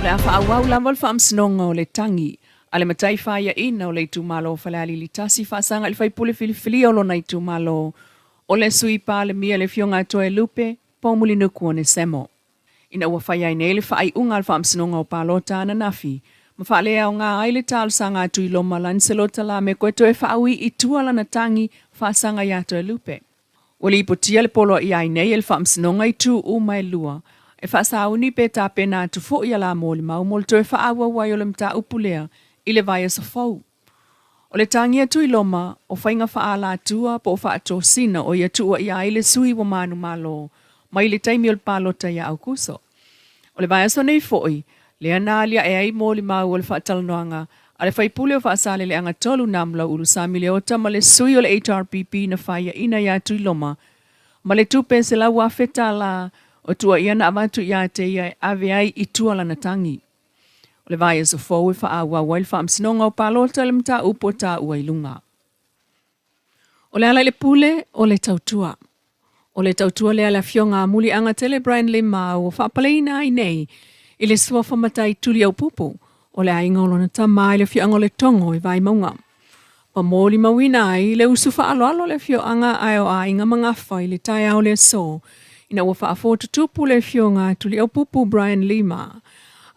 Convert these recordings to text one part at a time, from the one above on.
O le a faaauau lava le faamasinoga o le tagi a le matai faiaina o le itumalo o Falealili 1 faasaga i le faipule filifilia o lona itumalo o le Sui Palemia le Afioga a Toelupe Poumulinuku Onesemo. Ina ua fai ai nei le faaiuga a le Faamasinoga o Palota ananafi ma faaleaoga ai le talosaga a Tuiloma Lancelot Lameko e toe faaui i tua lana tagi faasaga ia Toelupe. Ua lipotia le poloaia ai nei e le Faamasinoga i tu uma e lua e faasauni pe tapena atu foi a la molimau mo le toe faaauau ai o le mataupu lea i le vaiaso fou. O le tagi a Tuiloma, o faiga faaalatua po o faatosina o ia tuuaia ai le sui ua manumalo mai le taimi o le palota ia Aukuso. O le vaiaso nei foi, lea na aliae ai molimau o le faatalanoaga a le faipule o Faasaleleaga 3 Namulauulu Sami Leota ma le sui o le HRPP na faiaina ia Tuiloma ma le tupe $100,000 o tuuaia na avatu ia te ia e ave ai i tua lana tagi. O le vaiaso fou e faaauau ai le faamasinoga o palota i le mataupu o taua i luga. O le ala i le pule, o le tautua. O le tautua lea a le Afioga a Muliagatele Brian Limau ua faapaleina ai nei i le suafa matai Tuliaupupu o le aiga o lona tama i le afioaga o Letogo i Vaimauga. Ua molimauina ai le usu faaaloalo a le afioaga ae o aiga ma gafa i le taeao o le aso ina ua faafotutupu le afioga a Tuliaupupu Brian Lima.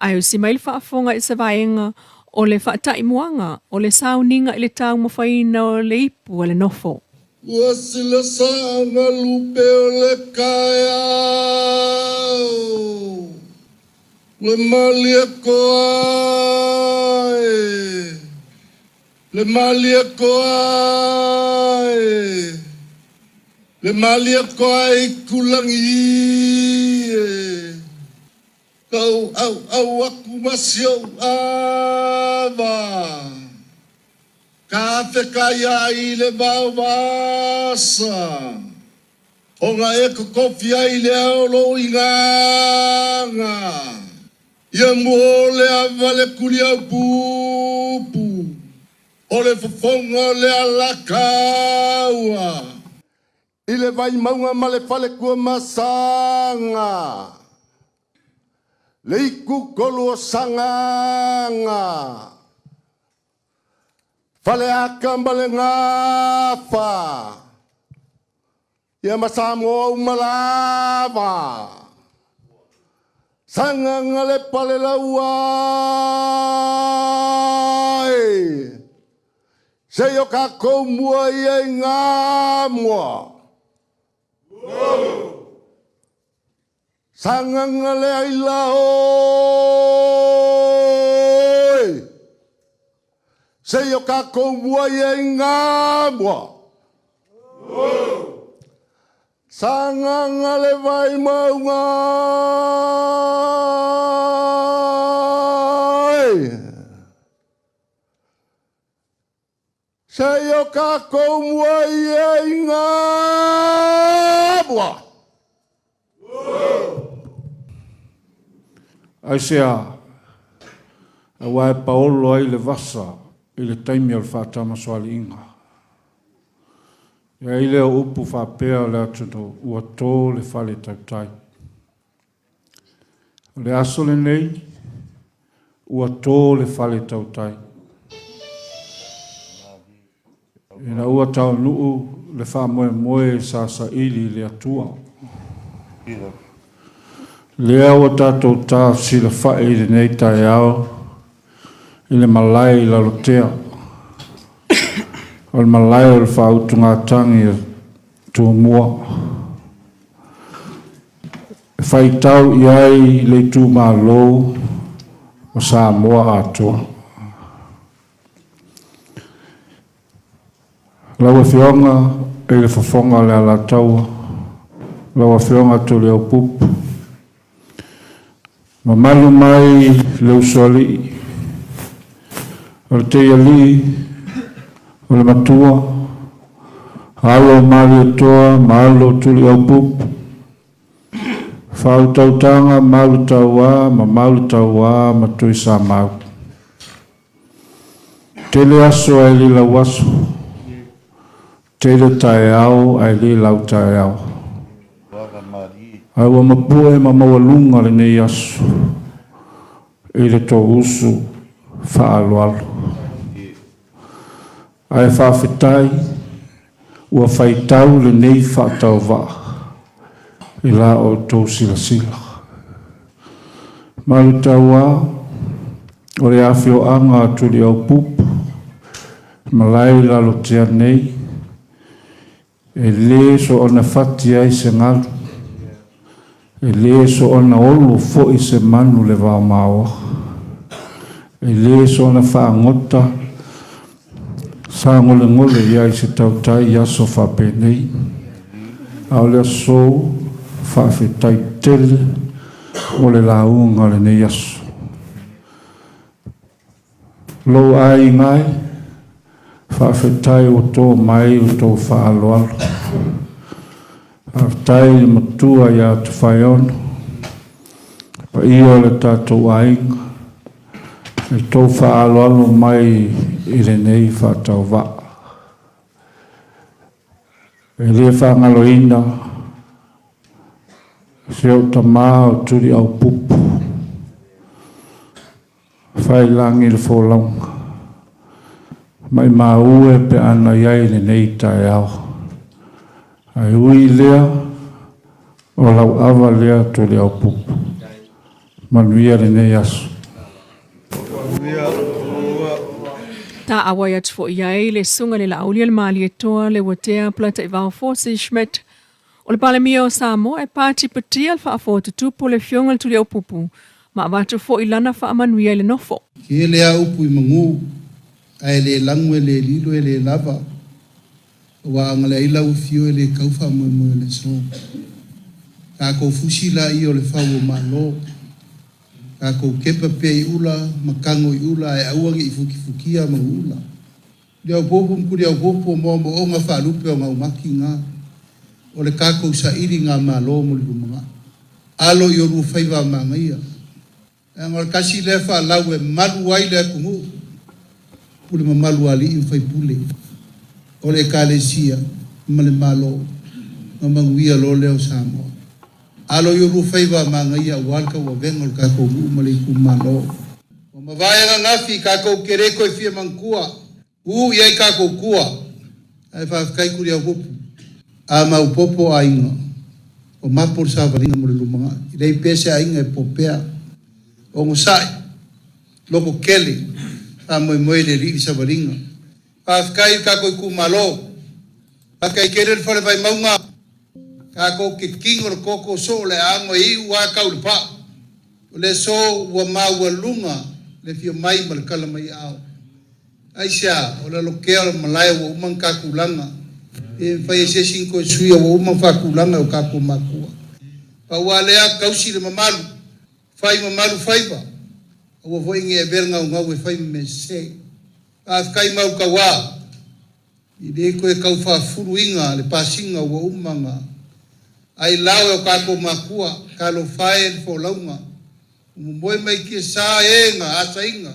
Ae usi mai le faafofoga i se vaega o le faataimuaga o le sauniga i le taumafaiina o le ipu a le nofo. Ua silasaaga lupe o le kaeao, Le malie koa e, le malie koa e, le malie koa e i kulagi e. Kau auau aku ma si ou ava. Ka fekaiai i le vao vasa. Ona e kokofi ai le ao lou igaga. Ia muo le ava le kuliaupupu. O le fofoga o le alakaua. I le Vaimauga ma le Falekuamasaga. Le ikukolu o Sagaga. Faleata ma le Gafa, ia ma Samoa uma lava. Sagaga le palelaua e, se i o kakou mua ia i Gamua. Sagaga le aila oe, se i o kakou mua ia i Gamua. Sagaga le Vaimauga e, Se i o kakou mua ia i Gamua. Aisea, aua e paolo ai le vasa i le taimi o le faatamasoaliiga. E ai lea o upu faapea o le atunuu, ua to le fale tautai. O le aso lenei, ua to le fale tautai. Ina ua taunuu le faamoemoe sa saili i le Atua. Lea ua tatou tafesilafai i lenei taeao i le malae i Lalotea. O le malae o le faautugatagi a Tumua. E faitau i ai le itumalo o Samoa atoa. Lau Afioga i le Fofoga o le Alataua, lau Afioga Tuliaupupu, mamalu mai le Usoalii, o le Teialii, o le Matua, alo o Malietoa ma alo o Tuliaupupu, Faautautaga Malutauā ma Malutauā ma Tuisamau. Tele aso ae le lau aso, tele taeao ae le lau taeao. Ae ua mapue ma maualuga lenei aso. i le tou usu faaaloalo. Ae faafetai ua faitau lenei faatauvaa i la outou silasila. Malutauā o le afioaga a Tuliaupupu, malae i Lalotea nei, E le soona fati ai se galu, e le soona olo foi se manu le vaomaoa, e le soona faagota sagolegole i ai se tautai i aso faapenei. A o le aso, faafetai tele mo le lauga o lenei aso. Lou aiga e, faafetai ua to mai lo tou faaaloalo. Faafetai i le matua ia Tofaeono, le paia o le tatou aiga, i le tou faaaloalo mai i lenei faatauvaa. E le faagaloina si ou tama o Tuliaupupu. Failangi le folauga, maimau e pe ana i ai lenei taeao. Ae ui i lea, o lau ava lea Tuliaupupu. Manuia lenei aso. Taaauai atu foi i ai le Susuga i le Laauli a le Malietoa Leuatea Polataivao Fosi Schmidt O le Palemia o Samoa e patipatia le faafoa tutupu o le Afioga i le Tuliaupupu ma avatu foi lana faamanuia i le nofo. Tele a upu i magu, ae le lago e le lilo e le lava, aua a leai lau afio e le tau faamoemoe o le aso. Tatou fusi laia o le fau o Malo, tatou kepa pea i ula ma tago i ula ae aua ne i futifutia manuula. Tuliaupupu ma Tuliaupupu o moomooga faalupe o gaumati na o le tatou sailiga malo mo le lumanai. Alo i olua faiva a manaia, leaga o le tasi lea faalau e malu ai le atunuu, pule mamalu a alii ma faipule o le Ekalesia ma le Malo na manuia loa lea o Samoa. Alo i olua faiva a manaia aua le tauavega o le tatou nuu ma le itumalo. Ua mavae ananafi tatou te le toe fia manatua uu i ai tatou tua ae faafetai Tuliaupupu a maopopo aiga ua mapo le savaliga mo le lumanai e leai pea se aiga e po pea onosai loto tele faamoemoe i le Alii le savaliga faafetai i le tatou itumalo faafetai tele le fale Vaimauga tatou te tino le toto soo le aano e iu a tau le paa O le aso ua maualuga le afio mai ma le tala mai aao. Aisea? O le alokea o le malae ua uma ona tatulaga. E mafai e se isi ona toe suia ua uma ona faatulaga e o tatou matua. Pau lava lea, tausi le mamalu, fai mamalu faiva, aua foi ne i avea le gaugau e fai ma mea sese. Faafetai mau tauā, i le toe tau faafuluina le pasiga ua uma ona ailao e o tatou makua, talofa e le folauga ua momoe mai tiasa e na asaina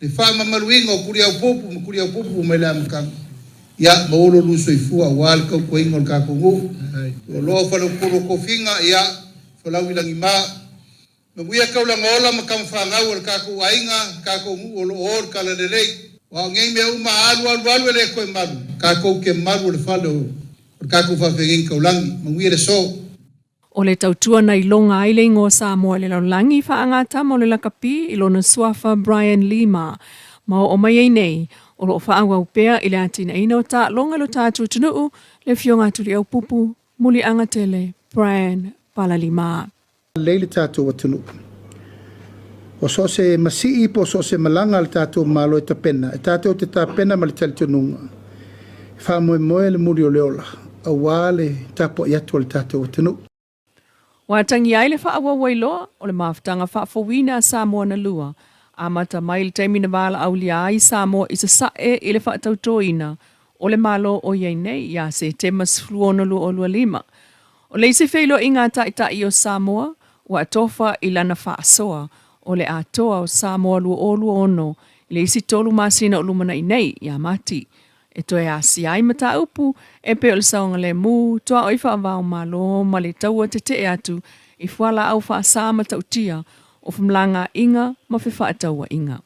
le faamamaluina o Tuliaupupu ma Tuliaupupu mai le amataga. Ia maua lo lua soifua aua le tautuaina o le tatou nuu. Loaloa faleupolu o tofiga, ia folau i lagima. Manuia taulaga ola ma tamafanau a le tatou aiga, le tatou nuu o lo o o le Talalelei. Aua o nei mea uma a alu alu alu e le toe malu, tatou te malu o le fale o le tatou faafeagaiga taulagi. Manuia le aso. O le tautua na iloga ai le igoa Samoa i le lalolagi faagatama o le lakapi i lona suafa Brian Lima ma oo mai ai nei, o lo o faaauau pea i le atinaeina o taaloga i lo tatou atunuu le Afioga a Tuliaupupu Muliagatele Brian Palalima. Lelei le tatou atunuu. O so o se masii po o so o se malaga a le tatou Malo e tapena, e tatou te tapena ma le talitonuga e faamoemoe le muli o le ola aua le tapuai atu a le tatou atunuu. Ua atagia ai le faaauauailoa o le mafutaga faafouina a Samoa na lua, amata mai le taimi na valaaulia ai Samoa i Sasae i le faatautoina o le Malo o i ai nei ia Setema 16 2025. O le isi feiloaiga a Taitai o Samoa ua atofa i lana faasoa o le atoa o Samoa 2026 i le isi tolu masina o lumanai nei ia Mati e toe asia ai mataupu e pei o le saogalemu, tuaoi faavaomalo ma le taua tetee atu i fualaau faasa matautia. o femalagaaiga ma fefaatauaiga.